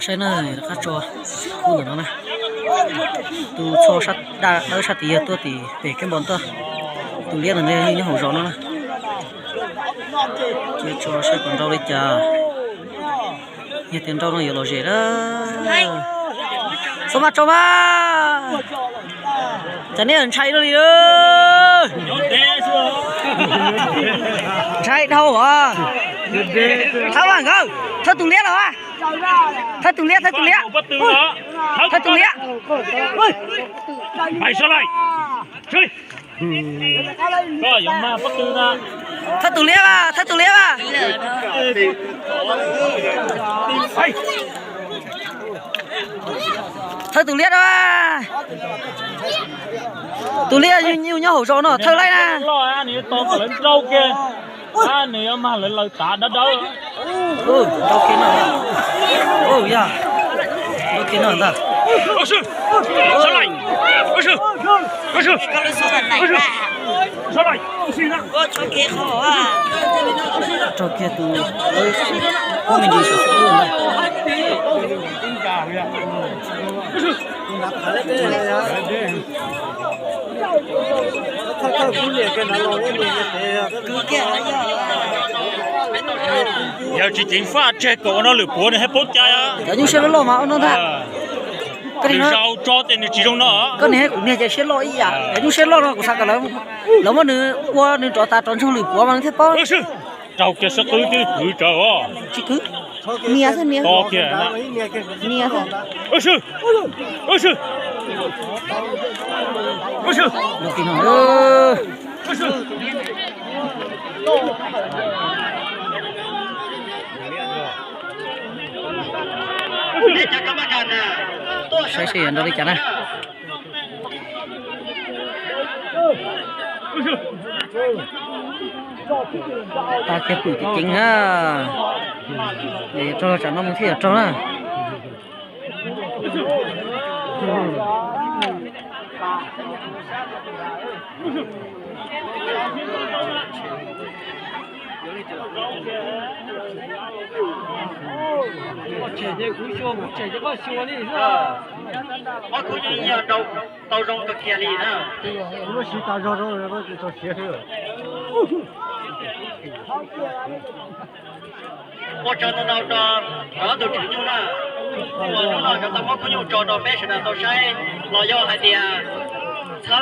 Saib na, rov qab tso khub ntawm no na. Tus tsho sab daj dawb sab tid yog tuaj tim pem keb npoo tuaj. Tus liab ntawm no yog nyob hauv zos no na. Ces tso saib puas nrau li cas. Yog tias nrau no yuav lom zem na. Txhob maj tso mas. Cas nej ntshai luaj li. Ntshai dhau as. Thawb mas nkawd, thawb tus liab los. Thawb tus liab, thawb tus liab. Thawb tus liab. Thawb tus liab mas, thawb tus liab mas. Thawb tus liab a. Tus liab nyob hauv zos no thawb laib na. Nws yuav tau kom lawv nrau kiag, nws yuav mag lawv laws tav dawb dawb. Nrau kiag no, yog nrau kiag no ntag. Rau kiag tus, ub, me ntsis saum xub ntag. Yog tsis ceev faj tseg kom ua no lwm puav nws thiaj paub cai. Cov nyuj siab loj loj mas ua no ntag. Nws zaum tso ces nws tsis zoo no. Koj niag kuv niag ces siab loj ib yam. Cov nyuj siab loj no kuv xav kom lawv muab nws ua nws rov tas rov ntsoog lwm puav mas nws thiaj paub. Raug kiag xwb qwb twb kwv tsawv os. Tsis kwv. Nias xwb, nias. Tos kiag na. Nias xwb. Los tim no. Saib seb yuav nrau li cas na. Tag kiag pwm ceev ceev na. Rau los tsam no mus thiaj yuav raug na. Ob khub yeej yog tau zoo kawg kiag li na. Lub siv tas zog rau tau siav xwb. Ua tsaug ntau ntau rau cov tus tswv nyuj na, uas hnub no cov tau muab khub nyuj tso rau peb sawv daws tau saib los yog hais tias